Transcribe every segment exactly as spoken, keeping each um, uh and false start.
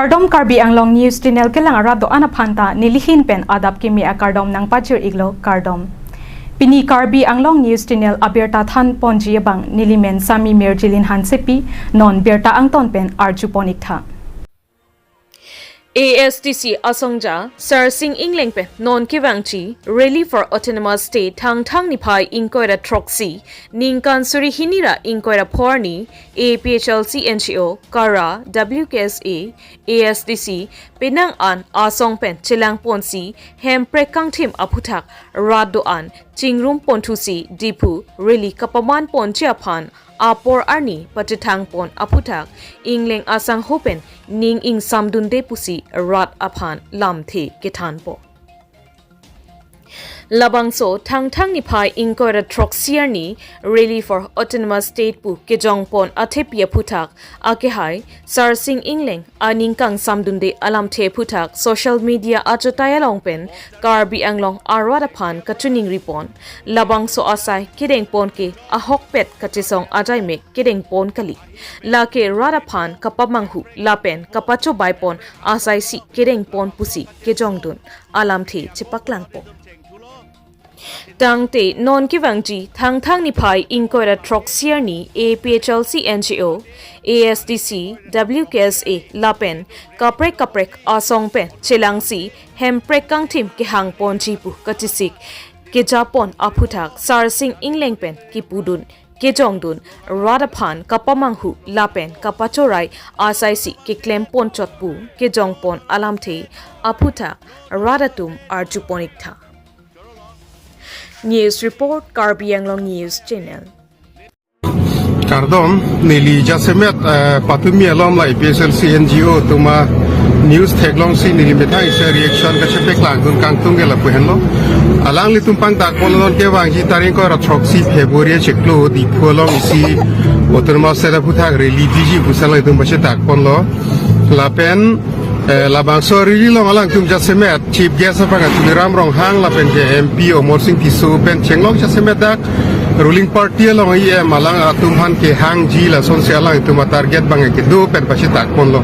Kardom, Karbi Anglong News Channel kelang arat do-an aphan ta nelihin pen adap kimi akardom nangpajir iklo, kardom. Pini Karbi Anglong News Channel abirta than ponji abang nelimen Sami Mirjilin Hansepi, non birta angton pen arju pon iktha. A S D C asongja Sarsing Engleng pen non kevangji Rally for Autonomous State Thangthang niphai ingkoi ra throksi, ningkan suri hini ra ingkoi ra pho arni, A P H L C N G O, KARA, W K S A, A S D C, penang an asong pen chelang ponsi, hemprek kangthim aphuthak rat do-an chingrum ponthusi Diphu rally kapaman ponji aphan apor arni pachethang pon aphuthak Engleng asangho pen ning ingsamdunde pusi rat aphan lamthe kethan po. Labangso Thangthang niphai ingkoi ra throksi arni Rally for Autonomous State pu kejong pon athepi aphuthak akehai Sarsing Engleng aning kangsamdunde alamthe aphuthak social media achotai along pen Karbi Anglong arat aphan kachiningri pon. Labangso asai kedeng pon ke ahokpet kachesong ajaimek kedeng pon kali. Lake rat aphan kapamanghu lapen kapachobai pon asaisi kedeng pon pusi kejongdun alamthe chepaklang pon. Tangte non kevangji Thangthang niphai ingkoi ra throksi arni A P H L C N G O, A S D C, W K S A lapen kaprek kaprek asong pen chelangsi hemprek kangthim kehang ponji pu kachesik keja pon aphuthak Sarsing Engleng pen kipudun kejongdun rat aphan kapamanghu lapen kapachorai asaisi keklem ponchot pu kejong pon alamthe aphuthak rat atum arju pon iktha. News report, Karbi Anglong News Channel. Kardom, neli jasemet, eh, patumi alom la A P H L C N G O atum a news theklongsi neli methang isi reaction kachepaklang dun kangtung ke lapu henlo. Alanglitum pangdak pon non kevangji tarik ingkoi ra throksi February chiklo Diphu along isi Autonomous State aphuthak rally piji pusi alanglitum pachetak ponlo. Lapen, eh, labangso rally along alangtum jasemet Chief Guest aphan Tuliram Ronghang lapen ke M P Amarsing Tisso pen chenglok jasemet dak ruling party along E M alang atum aphan kehangji lasonsi alangtum a target abang kedo pen pachetak ponlo.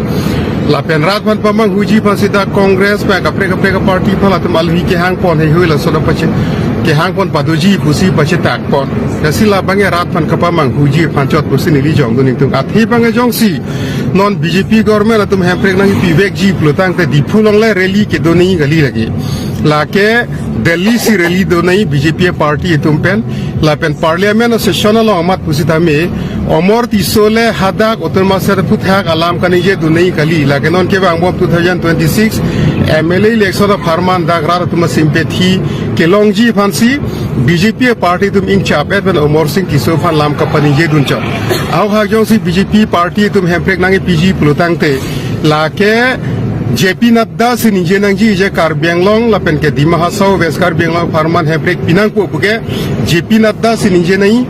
Lapen rat aphan pamanghuji aphansi dak Congress pen kaprek kaprek party aphan latum alhi kehang pon heihui lason pache kehang pon padoji pusi pachetak pon. Lasi labang ke rat aphan kapamanghuji aphan chot pusi neli jongdun ingtung. Athe abang ke jongsi non B J P government atum hemprek nangpivekji pulotangte Diphu along le rally kedo nangji kali lake. Lake Delhi si rally do nangji B J P party atum pen. Lapen parliament session along amat pusitame Amarsing Tisso le hadak Autonomous State aphuthak alam kaningje do nangji kali. Lake non kevang bom two thousand twenty-six M L A election apharman dak rat atum sympathy kelongji aphansi B J P party atum ingchap-et pen Amarsing Tisso aphan lam kapaningje dunchot. Ahok hak jongsi B J P party atum hemprek nangpiji pulotangte lake J P Nadda si ningje nangji je Karbi Anglong lapen ke Dima Hasao West Karbi Anglong apharman hemprek pinangpo puke J P Nadda si ningje nangji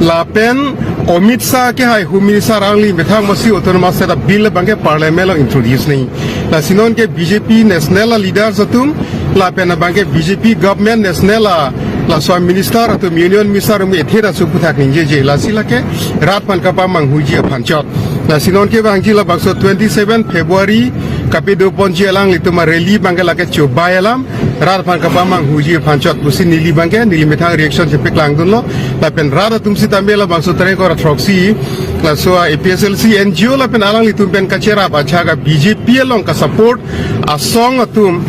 lapen Amit Shah kehai Home Minister alangli methang masi Autonomous State bill abang ke parliament along introduce nangji. Lasi non ke B J P national a leaders atum lapen abang ke B J P government national a laso minister atum union minister atum ethe ra su aphuthak ningjeje lasi lake rat aphan kapamanghuji aphan chot. Lasi non kevangji labangso twenty-seven February kapedo ponji alanglitum a rally abang ke lake chobai alam rat aphan kapamanghuji aphan chot pusi neli abang ke neli methang reaction chepaklang dunlo. Lapen rat atum sitame labangso tarik ingkoi ra throksi laso a A P H L C N G O lapen alanglitum pen kacherap acha ka B J P along ka support asong atum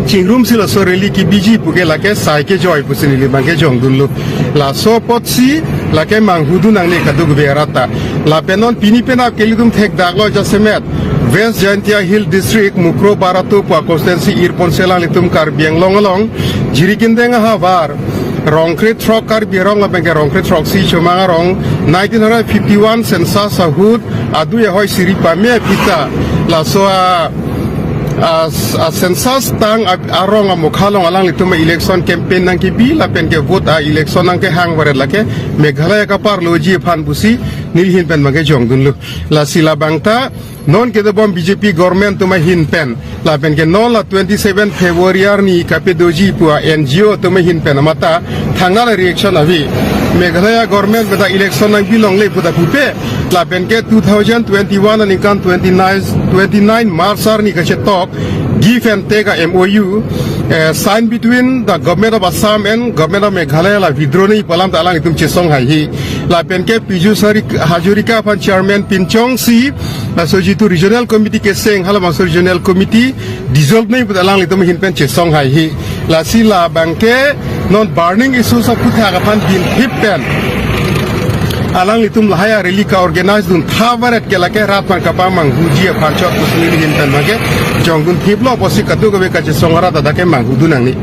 chingrumsi laso rally kebiji puke lake sai kejoi pusi neli abang ke jongdunlo. Laso apotsi lake manghudun nangne kadokave arat ta. Lapen non pini penap ke ilitum thekdaklo jasemet West Jaintia Hill District Mukroh Barato pu a constituency irponsi alanglitum Karbi Anglong along Jirikindeng ahavar Rongkre throk Karbi arong lapen ke Rongkre throksi Chomang arong nineteen hundred fifty-one census ahut adui ahoi siri pame aphi ta laso a, a, a census tang a, arong amokha along alanglitum election campaign nangkebi lapen ke vote a election nangkehang varet lake Meghalaya kaparloji aphan pusi nelihin pen abang ke jongdunlo. Lasi labang ta non kedobom B J P government atum ahin pen lapen ke non la twenty-seven February arni kapedoji pu a N G O atum ahin pen amat ta thangnat a reaction ave. Meghalaya government pen ta election nangpi longle pu ta pupe, lapen ke two thousand twenty-one aningkan twenty-nine, twenty-nine March arni kachetok give and take a M O U, eh, signed between the government of Assam and government of Meghalaya, la withdraw nangji pu alam ta alanglitum chesong haihe. Lapen ke Piju Sari-, Hazarika aphan chairman pinchongsi, laso jitu regional committee keseng, halabangso regional committee dissolve nangji pu ta alanglitum ahin pen chesong haihe. Lasi labang ke non burning issues aphuthak aphan binthip pen alanglitum lahai a rally ka-organize duntha varet ke lake rat aphan kapamanghuji aphan chot pusi neli ahin pen abang ke jongdunthiplo pusi kadokave kachesong arat ta dak ke manghudun nangne.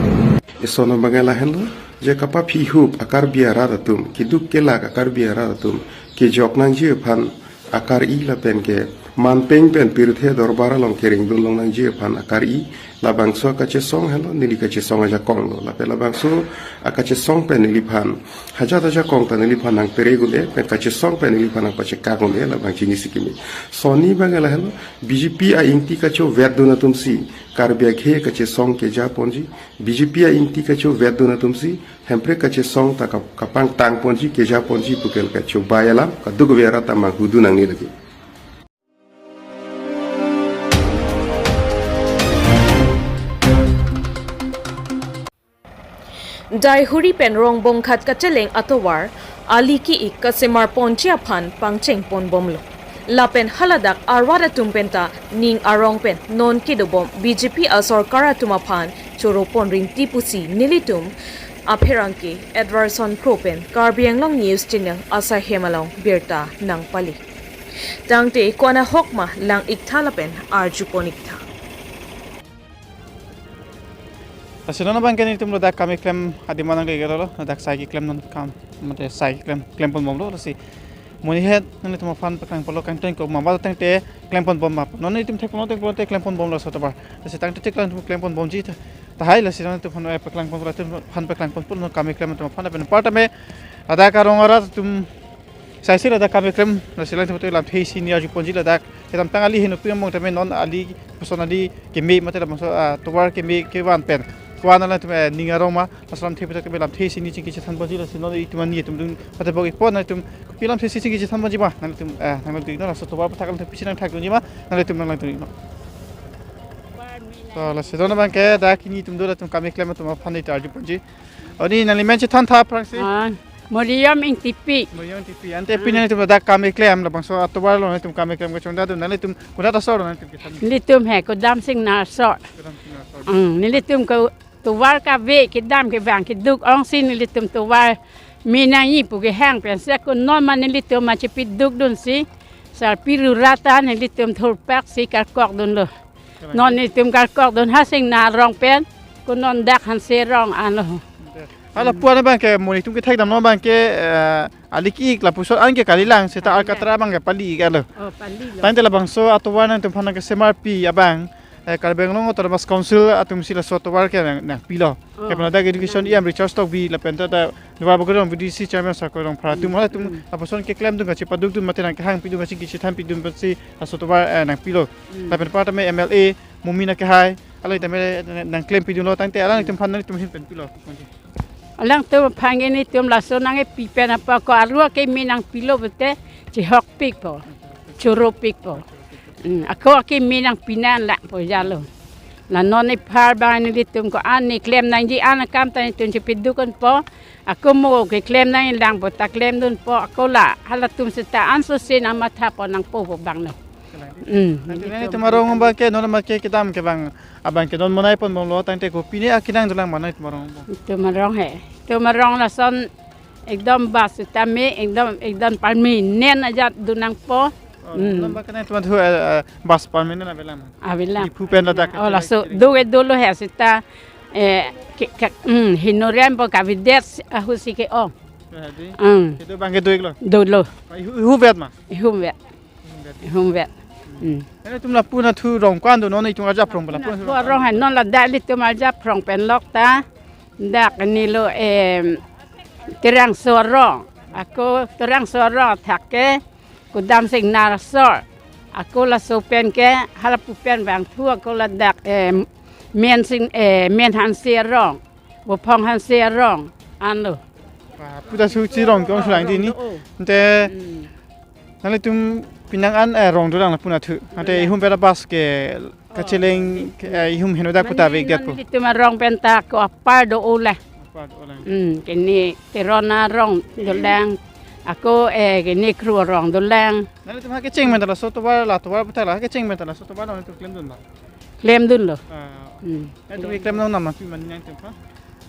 Eson abang ke lahenlo, je kapaphihup a-Karbi arat atum, keduk kelak a-Karbi arat atum kejok nangji aphan akar-i lapen ke manpeng pen pirthe dorbar along keringdun long nangji aphan akar-i, labangso akachesong henlo, neli kachesong ajakong lo. Lapen labangso akachesong pen neliphan hajat ajakong ta neliphan nangpere un-e, pen kachesong pen neliphan nangpachekak un-e, labang chinisi kimi. Sonni abang ke lahenlo, B J P a-ingti kachovetdun atumsi Karbi akhei kachesong kejaponji, B J P a-ingti kachovetdun atumsi Hemprek kachesong ta kap-, kapangtangponji, kejaponji pu ke kachobai alam, kadokave arat ta manghudun nangne lagi. Daihuri pen Rongbonghat kacheleng atovar ali ki-ik kasemarponji aphan pangchengponbomlo. Lapen haladak arat atum penta ning arong pen non kedobom B J P asorkar atum aphan choroponrinti pusi nelitum apherangke Edwardson Kro pen Karbi Anglong News Channel asai hem along birta nangpali. Tangte ko-an ahok ma lang-iktha lapen arjupon-iktha. Lasi non abang ke nelitum ladak kam keklem adim nanglegelo, ladak sai keklemdun kam, mate sai keklem, klemponbomlo, lasi monit het nanglitum aphan paklang polo kangteng ko mama tangte klemponbom ma. Non nelitum thekponlo, thekponlo te klemponbomlo laso atovar. Lasi tangte thek lang klemponbomji ta, tahai lasi nanglitum aphan, eh, paklangpon polo, aphan paklangpon polo non kam keklem atum aphan pen apartame ladak arong arat atum saisi ladak kam keklem, lasi alangtum lamthe isi hini arjuponji ladak. Kedamtang ali heno pi among tame non ali puson ali keme mate labangso, ah, tovar keme kevan pen ko-an alangtum, eh, ning arong ma, laso lamthe puthot keme lamthe isi hini chingki chethanponji, lasi non itum ani itum dun pate bok-ikpo, nanglitum pi lamthe isi chingki chethanponji ma, nanglitum, eh, nanglitum non laso tovar puthak lamthe pisi nangthakdunji ma, nanglitum nanglitum non. So, lasi non abang ke dak hini itum do latum kam keklem atum aphan ita arjuponji. Oni nangli men chethantha aphrangsi. Ah, Moriam Ingtipi. Moriam Ingtipi. Ante pini nangtum ladak kam keklem labangso atovar along nangtum kam keklem kachongdadun, nangtum konat asor nangtum kethan? Nelitum he Kudamsing Narsor. Kudamsing Narsor. Hmm, nelitum ke tovar kave kedam kevang keduk ongsi nelitum tovar me nangji pu kehang pensi ko non ma nelitum ma chepidukdunsi sarpi rurata nelitum thurpaksi karkokdunlo. Non nelitum karkokdun Hasing Narong pen, ko non dak Hanse Rong anlo. Hala pu-an abang ke monit atum kethekdam non abang ke, eh, ali ki-ik lapuson an ke kalilang seta, kalilang, alkatra abang ke pali-iklo. Oh, palilo. Tangte labangso atovar nangtum aphan nangkesemarpi abang, eh, Karbi Anglong Autonomous Council atumsi laso atovar ke nang, nangpilo. Oh. Kepala dak education E M Richard Tokbi lapen ta ta Duar Bagorong V D C chairman Sarkoi Rongphar atum, hmm, halatum, hmm, lapuson keklemdun kachepadukdun mate nangkehangpidun kachingki chethanpidun pensi laso atovar, eh, nangpilo. Hmm. Lapen apartame M L A Momin Akehai, alangli tame nangklempidunlo, tangte alangtum aphan nangtum ahin pen pilo? Alangtum aphan ke nelitum laso nangkepi pen apot ko arlo keme nangpilo pute chehokpikpo, choropikpo. Hmm, ako akeme nangpinan langpo jalo. La non ephar abang nelitum ko-an ne klem nangji an akam ta nelitum chepidukdunpo. Ako mo keklem nangji langpo ta klemdunpo, ako la halatum seta ansose nangmathapo nangpo pu abang no. Hmm. Nanti nelitum arong abang ke non abang ke kedam kevang abang ke non monaiponbomlo, tangte kopine akenang dolang ma nangtum arong abang? Itum arong he. Itum arong lason ekdom bus sitame ekdom, ekdom permanent ajat dun nangpo. Oh, hmm, non abang ke nangtum atu, eh, eh, bus permanent avelang ma? Avelang. Iphu pen ladak. Oh, laso do ke dolo he seta, eh, ke, ke, hmm, henorim pu kavedet ahutsi ke-ong. Jadi? Hmm. Itum abang ke do-iklo? Dolo. Ihu, ihuvet ma? Ihuvet. Ihuvet. Ihuvet. Hmm. Nangtum lapu nathu arong ko-an do, non itum arjaphrong pala. Nathu arong he, non ladak ilitum arjaphrong pen lok ta. Dak nilo, em, Terangso arong. Ako Terangso arong athak ke Kudamsing Narsor. Ako laso pen ke halapu pen vangthu ako ladak, em, Mensing, eh, Men Hanse Arong. Vophong Hanse Arong anlo. Puta su chi rong kong sulang di ni. Rong do. Ante Hmm. nanglitum penang an, eh, rong dolang lapu na thu. Ante Dolang. ihum pera bus ke kacheleng, Oh, ke, eh, ihum henodak puta Kene vek det pu. nanglitum arong pen ta ako apar do-o le. Apar do-o lang. Hmm, kene Teron arong dolang. Ako, eh, kene Kro arong dolang. Nanglitum ha kecheng pen ta laso tovar la tovar puta la kecheng pen ta laso tovar nanglitum klemdun ba? Klemdunlo. Ah. Hmm. Nanglitum keklem nang nam nangpi ma nanglitum ha?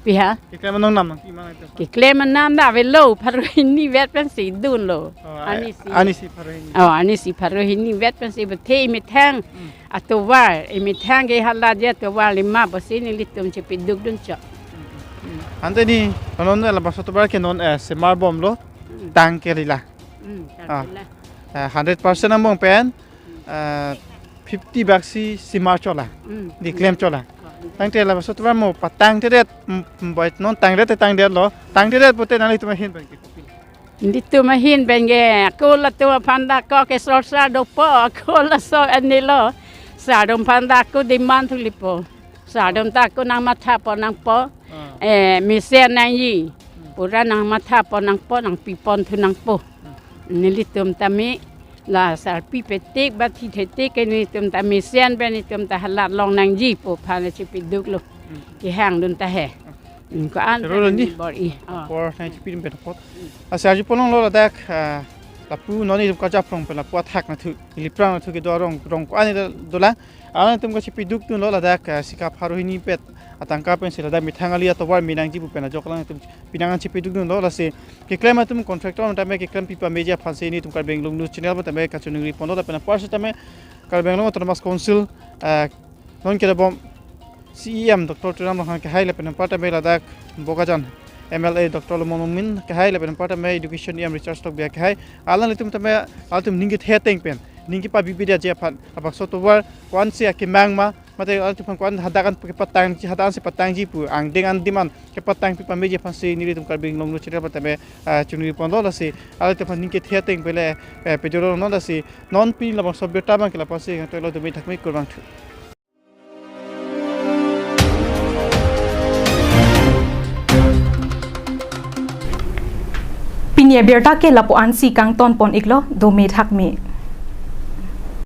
Pi ha? Keklem nang nam nangpi ma nanglitum ha? Keklem anam ta avelo, pharo hini vet pensi dunlo. Oh, Anisi. anisi pharo hini. Oh, anisi pharo hini vet pensi bethe imethang. Hmm. Atovar, imethang ke hala je atovar lima pusi nelitum chepiduk dun chok. Hmm. Ante ni, non non la bus atovar ke non, eh, semar bomlo, Hmm. tang ke lila. Hmm, tang Ah. ke la. Eh, hundred percent angbong pen, eh, fifty bak si semar chola. Hmm. Di klem chola. Oh, hmm. Tangte la bus atovar mo patangtedet, mm, mm, boy non tangdet tangdetlo. Tangtedet pute nanglitum ahin pen ke kopi? Nelitum ahin pen ke, ako latum aphan ta ako ke sorsar dopo, ako laso anilo. Sar atum aphan ta ako demand thulipo. Sar atum ta ako nangmatha pon nangpo. Ah. Eh, mesen nangji. Hmm. Pura nangmatha pon nangpo, nangpi pon thu nangpo. Hmm. Nelitum tame la sarpi petik ba thi thetik ke nelitum ta mesen pen nelitum ta halat long nangji pu aphan chepiduklo. Hmm. Kehang dun ta he. Hmm. Hmm, ko-an Pero pen ni, bor-i. Ah. Apor nangchepidun pen apot. Hmm. Lasi arju ponlonglo ladak, ah, lapu non itum karjap rong pen lapu athak nathu, iliprang nathu kedo arong, rong ko-an dolang. Alangtum kachepiduk dunlo ladak, ah, sika pharo hini pet atangka pensi ladak methang ali atovar me nangji pu pen ajok alangtum penang an chepiduk dunlo. Lasi keklem atum contractor tame keklem pipameji aphansi nelitum Karbi Anglong News Channel tame kachiningri ponlo lapen apar sitame Karbi Anglong Autonomous Council, ah, non kedobom C E M Doctor Tuliram Ronghang kehai lapen anpar tame ladak Bokajan M L A Doctor Lomon Murmin kehai lapen anpar tame Education E M Richard Tokbi kehai, alanglitum tame alangtum ning kethe ateng pen, ning kepabibi detji aphan, labangso tovar ko-ansi akemang ma, mate alangtum aphan ko-an hadak an kepatangji, hadak ansi patangji pu angdeng an demand kepatang pipameji aphansi nelitum Karbi Anglong News Channel tame, ah, chunri ponlo. Lasi alangtum aphan ning kethe ateng pen le, eh, pejorong non. Lasi non pini labangso abirta abang ke la-ansi kangtoi lo, dome thakme, kurvangthu. Pini abirta ke lapu ansi kangton pon iklo, dome thakme.